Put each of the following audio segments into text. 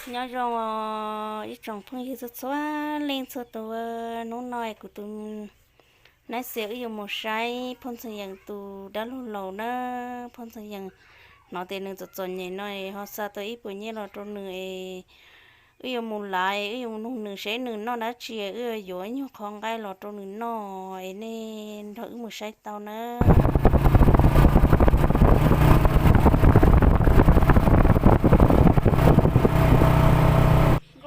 Nyob zoo ib tsoom phooj ywg txhua txhua leej txhua tus, hnub no kuv tus nab xias wb yuav mus saib Phooj Ntxoov Yeem tus dab laug laus na. Phooj Ntxoov Yeem hnov tias nws txom txom nyem no es ho xa tau ib puas nyiaj los rau nws es wb yuav mus lav, wb yuav mus nug nws seb nws noj dab tsi, wb yuav ib nyuag qhov nqaij los rau nws noj es nej nrog wb mus saib tau na.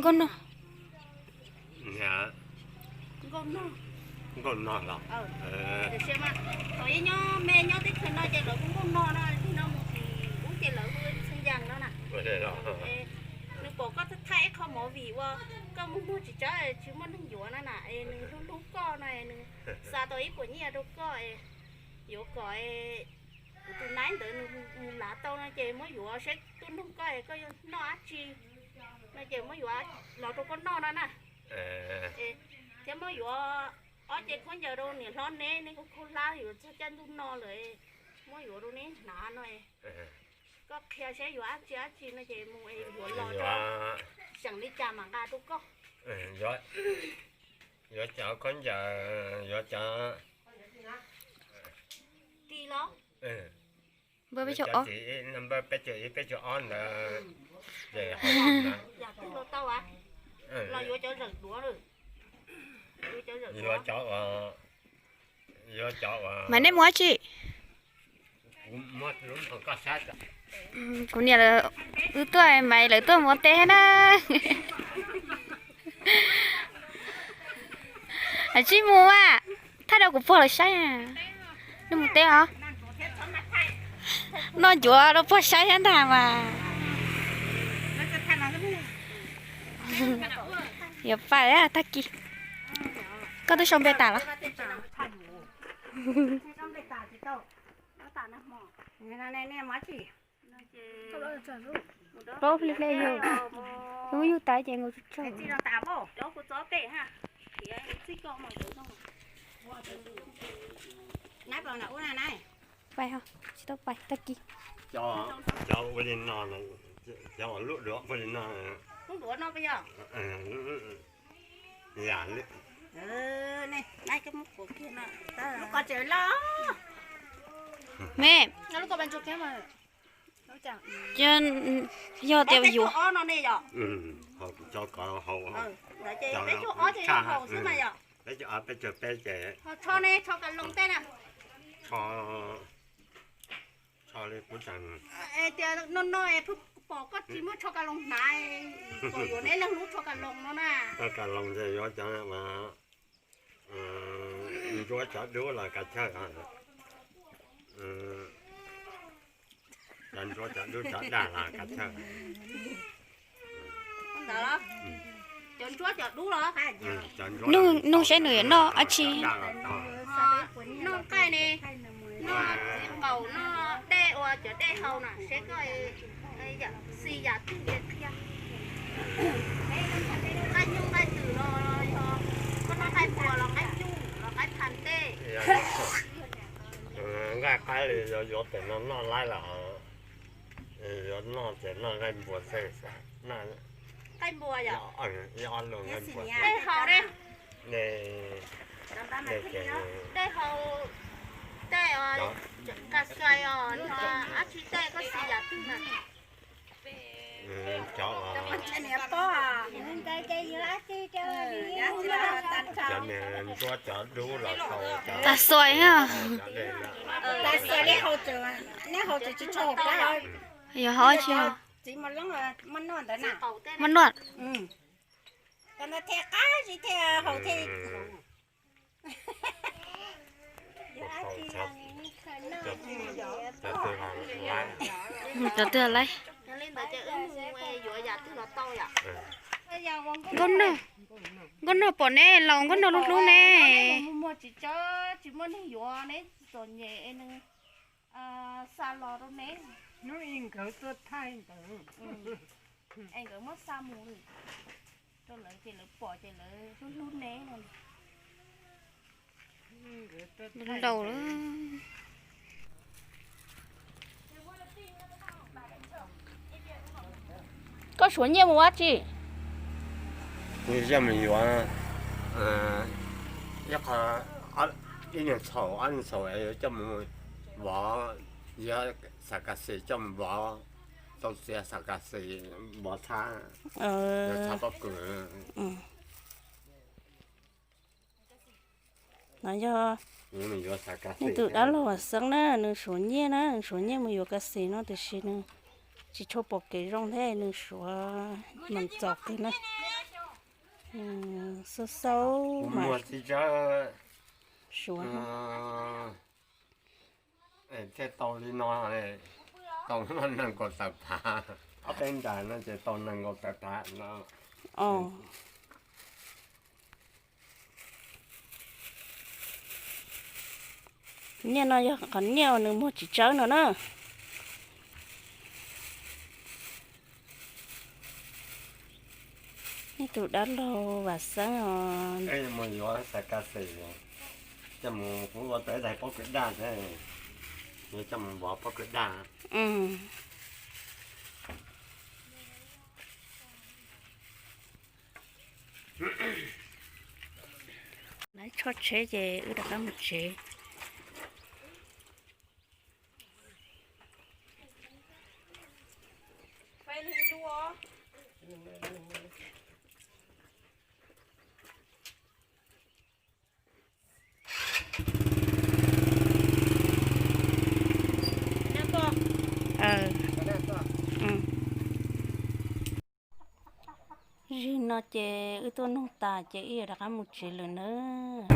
Nkauj no. Nkauj no los? Tiam sis mas thaum ib nyob me nyob teb chaws no ces lawv kuj nkauj no no, tig no mus tim ub ces lawv hu Txheej Yees no na. Nws pom koj thaij ib qho movie ua koj muaj muag tsis tsav tsis muaj neeg yuav no na, es nws hlub hlub koj no, nws xa tau ib puas nyiaj rau koj, yuav kom kuv tus nab ntawd nws mus lav tau no ces muab yuav seb tuaj nug koj es koj yuav noj dab tsi no ces muab yuav los rau koj noj no na. Thiab muab yuav ob ce khaub ncaws rau niam hlob neb, neb kuj khaub hlab yuav txog caij ntuj no lawm, muab yuav rau neb hnav no. Koj qhia seb yuav dab tsi dab tsi no ces mus yuav los rau, seem li cas mam nqa rau koj. Yuav cov khaub ncaws, yuav cov, ris los, npawb peb caug ib, peb caug ib, peb caug ob ntawd. Yam twg los tau, los yuav cov zawm duav, yuav cov, yuav cov, mas nej mus dab tsi? Kuv niam lawv, wb tuaj mas lawv tuaj mus ua teb thiab na. Tsis mus a, thaij rau kuv pog lawv saib. Nej mus teb os. Noj ncuav rau pog saib thiab ntag mas. Yuav pais tag kis. Koj twb sau npe tas los? Plaub hli hle yog, yog tas ces nkaus tsis tsaug. Pais ho, tsis tau pais tag kis. Cov ua li no, cov ua lub duav ua li no. Lub duav no puas yog? Yam li, lub ko tseem loj. Me, yog tias yuav, peb caug ob ces yog haus xwb mas yog. Peb caug ob, peb caug peb ces ho tsho ne, tsho ka loos tej na. Tsho, tsho li kuv tseem, es tias no no es pom koj tsis muaj tsho ka loos hnav, kom yuav neb leej lub tsho ka loos no na. Tsho ka loos ces yuav cov ntsuab cov dub los kav chawj, cov ntsuab cov dub cov daj los kav chawj. Cov ntsuab cov dub los, nug saib nws yuav noj dab tsi. Noj nqaij ne, noj txiv qaum, noj dej ua cov dej haus na, seb koj xis yam twg qhia. Nqaij nyuj nqaij twm los yog koj noj nqaij npuas los nqaij nyuj los nqaij phas ntej. Nqaij qaib li yuav yuav pem no noj laib los, yuav noj ces noj nqaij npuas xwb. Nqaij npuas yom? Ib ob lub nqaij npuas. Dej haus ne, dej haus, tej kas xais os, dab tsi tej koj xis yam twg na. Cov niag ntsuab cov dub los tau. Tas xuais na. Tas xuais li haus tseem, neb haus tseem tsis tshua plab. Yog haus tsis txiv muaj loob, muaj noj ntawd na. Muaj noj. Koj no thiaj qab zib thiaj haus thiaj. Cov twg laib? Yog li ntawd ces wb mus yuav yam twg los tau yom? Nkauj Nog, Nkauj Nog pom neb laus Nkauj Nog hlub hlub ne. Muag tsis tsawg tsis muaj neeg yuav, neb txom nyem es nws xa los rau neb. Hnub ib nkawd tuaj thaij ntawd, es nkawd muab xa mus rau lawv ces lawv pom ces lawv hlub hlub neb no. Laus lawm. Koj suav nyiaj mus ua tsi? Kuv coj mus yuav ib qho, ib niag txhaum ob niag txhaum coj mus vov, yuav xam kas xis coj mus vov, tau txiav xam kas xis vov txhab, yuav txhab pob kws. No yog nej tus dab laug Vam Xeeb na, nws suav nyiaj na, nws suav nyiaj mus yuav kas xis no tiam sis nws tsis tshua pom kev zoo thiab nws suav mas txaus kawg na. Xau xau mas suav. Thiaj tau li no, tau nees nkaum tawm phav, ob peb ntas no ces tau nees nkaum tawm phav no. Nyiaj no yog qhov nyiaj uas nws muag tsis tsawb no na. Nej tus dab laug Vam Xeeb os. Mus yuav xam kas xis coj mus kuv ua tau ib daig pob kws daj thiab, yuav coj mus vov pob kws daj. Lawv tso tsheb ces wb rov qab mus tsev. Zim no ces wb tuaj nug tas ces wb yuav rov qab mus tsev lawm nawb.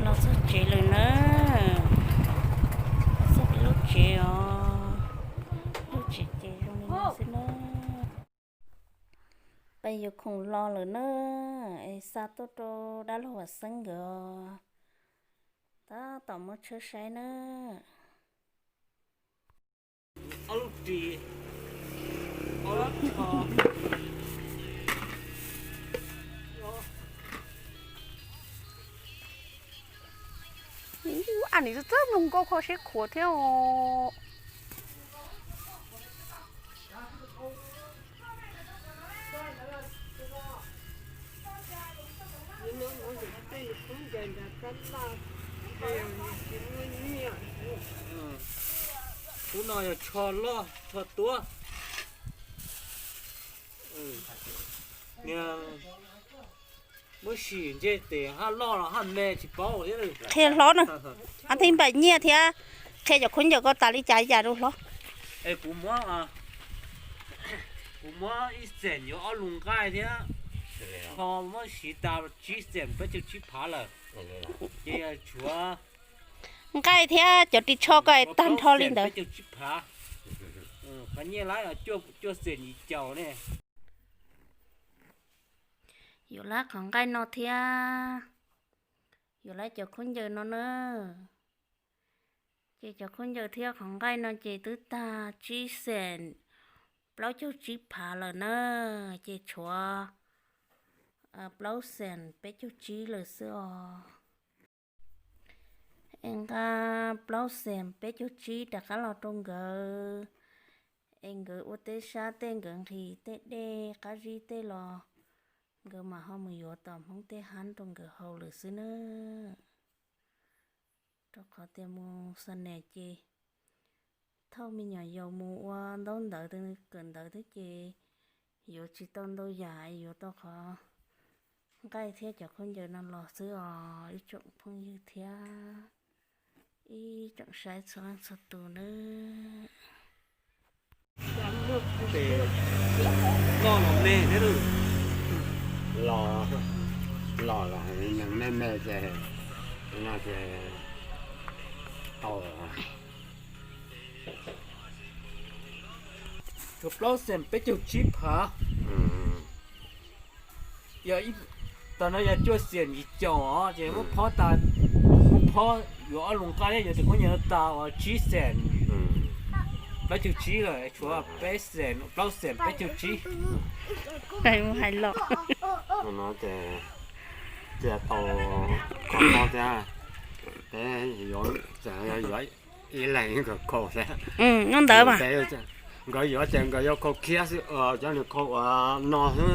Los txog tsev lawm na. Txog peb lub tsev os. Lub tsev ces zoo li no xwb na. Peb yuav khoom los lawm na, es xa tuaj rau dab laug Vam Xeeb nkawd os. Tab tom muab tshawb saib na. Ob lub ris, ob lub tsho. Aj, nws txawj mloog nkauj kho siab khuav thiab os. Kuv no yog tsho loj tsho tuab. Niag muab sim ntsej tes haj loj los haj me tsis paub thiab. Qhia hlob na, hab thib npaim nyiaj thiab, qhia cov khaub ncaws koj tas li cas li cas rau hlob. Es kuv muab, kuv muab ib xees yuav ob lub nqaij thiab, ho muab siv tas tsib xees peb caug tsib phav lawm. Ces tshuav nqaij thiab cov ris tsho koj tag nrho li ntawd. Peb caug tsib phav. Qhov nyiaj lawm cuaj xees yim caum ne. Yuav lawm qhov nqaij no thiab, yuav lawm cov khaub ncaws no na. Ces cov khaub ncaws thiab qhov nqaij no ces twb tag tsib xees plaub caug tsib phav lawm na. Ces tshuav plaub xees peb caug tsib lawm xwb os. Es nqa plaub xees peb caug tsib rov qab los rau nkawd, Es nkawd ua teb sab tej, nkawd nqhis tej dej qab zib tej los nkawd mam ho mus yuav tom Hmoob tej hab rau nkawd haus lawm xwb nawb. Rau qhov tias mus xa nas ces thauj me nyuam yaus mus ua ntaub ntawv kawm ntawv thiab ces yuav tsis tau ntau yam, yuav tau qhov nqaij thiab cov khaub ncaws no los xwb os ib tsoom phooj ywg thiab ib tsoom saib txhua leej txhua tus nawb. Los, los los me me ces no ces tau. Tshuav plaub xees peb caug tsib phav. Yog, tag no yog cuaj xees yim caum os, ces muab phob tas, muab phob yuav ob lus nqaij thiab yuav tus khaub ncaws no tas uas tsib xees plaub caug tsib lawm, tshuav peb xees, plaub xees peb caug tsib. Hais los, no ces cia tau kho thiab, peb yuav, yuav ib leeg ib nkawm khau thiab. No ntawd mas nkawd yuav ces nkawd yuav khau khiab xwb, cov nws khau ua no xwb.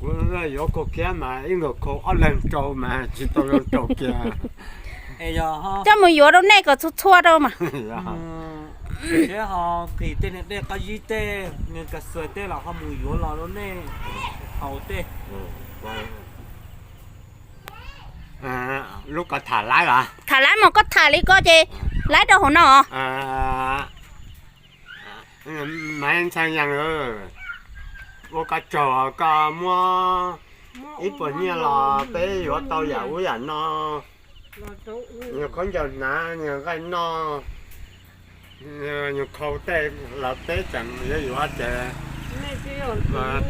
Kuv yuav khau khiab mas ib nkawm khau ob leeg rau mas tsis tau zoo rau kiag. Coj mus yuav rau nej kom txhua txhua rau mas. Thiab ho nqhis tej niag dej qab zib tej, niag kas xuas tej los ho mus yuav los rau nej haus tej. Lub ko tham laib los? Tham laib mas koj tham li ko ces laib rau hauv no. Maiv Ntxhee Yees, ua koj tsaug koj muab ib puas nyiaj los peb yuav tau yam ub yam no, nyuag khaub ncaws hnav, nyuag nqaij noj, nyuag khau tej los peb tseem yuav yuav ces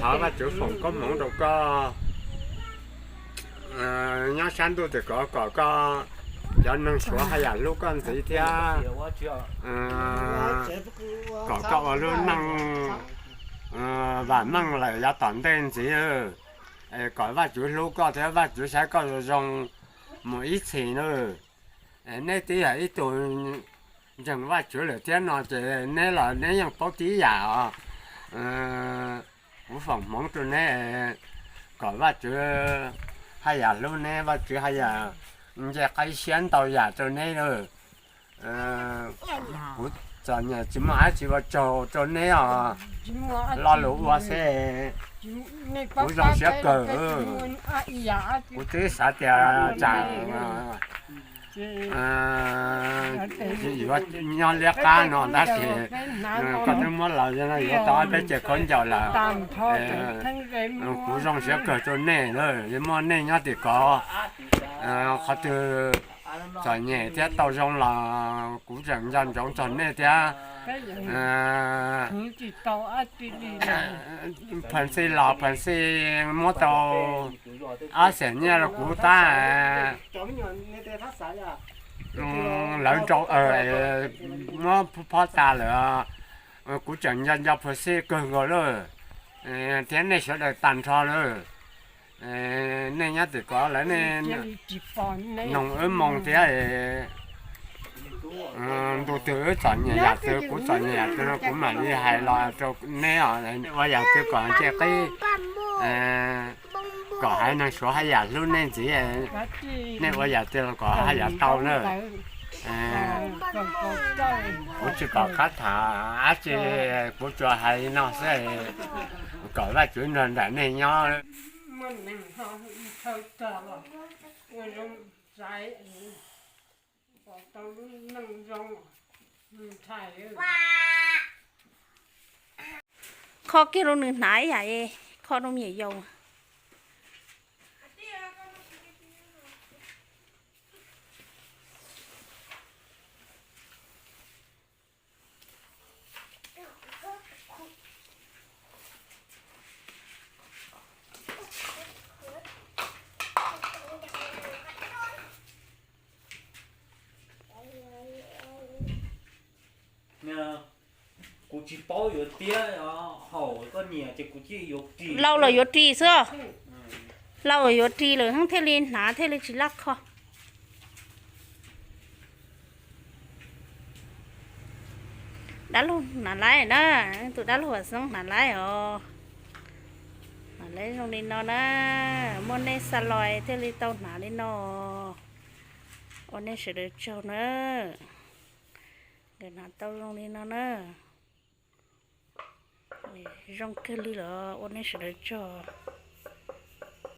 thov Vajtswv foom koob hmoov rau koj nyob sab ntuj tim ko kom koj cov neeg Suav haj yam hlub koj ntxiv thiab kom koj ua lub neej vam meej lawm yav tom ntej ntxiv. Kom Vajtswv hlub koj thiab Vajtswv saib koj zoo zoo mus ib txhis nawb. Neb twb yog ib tug ntseeg Vajtswv lawm thiab no ces neb los neb yeej paub tib yam os. Kuv foom hmoov rau neb kom Vajtswv haj yam hlub neb, Vajtswv haj yam nce qab siab ntau yam rau neb nawb. Kuv txom nyem tsis muaj dab tsi ua tsaug rau neb os. Lo lus ua xwb, kuv zoo siab kawg. Kuv twb xav tias tsam yuav nyob liab qab no tab sis koj twb muab los yuav tau ob peb ce khaub ncaws lawm. Kuv zoo siab kawg rau nej, muaj nej nyob tim ko, qhov twg txom nyem thiab tau zoo los kuv tseem nco ntsoov txog nej thiab. Phav Xij los Phav Xij muab tau ob xees nyiaj rau kuv tab, lawv nrau muab phob tas lawm, kuv tseem nco nco Phav Xij kawg nkaus lawm, thiab nej sawv daws tag nrho lawm. Nej nyob tim ko lawv nej noog wb moo thiab, ntu twg wb txom nyem yam twg, kuv txom nyem yam twg no kuv mam li hais los rau neb os. Ua yam twg kom nce qib, kom haiv neeg Suav haj yam hlub nej ntxiv, nej ua yam twg los kom haj yam tau na. Kuv tsis pom qab tham dab tsi, kuv tsuas hais li no xwb, kom Vajtswv nrog nraim nej nyob. Kho kiag rau nws hnav ib yam, kho rau me nyuam yaus. Kuv tsis paub yuav tiab, haum koj nyiam ces kuv cia yuav ris. Lau los yuav ris xwb. Lau los yuav ris lawm thiaj li hnav thiaj li tsis laj kho. Dab laug hnav laib na, tus dab laug Vam Xoob hnav laib os. Hnav laib zoo li no na, muaj nej xa los thiaj li tau hnav li no. Ua nej sawv daws tsaug na. Nkawd hnav tau zoo li no na. Zoo kawg li los ua nej sawv daws tsaug.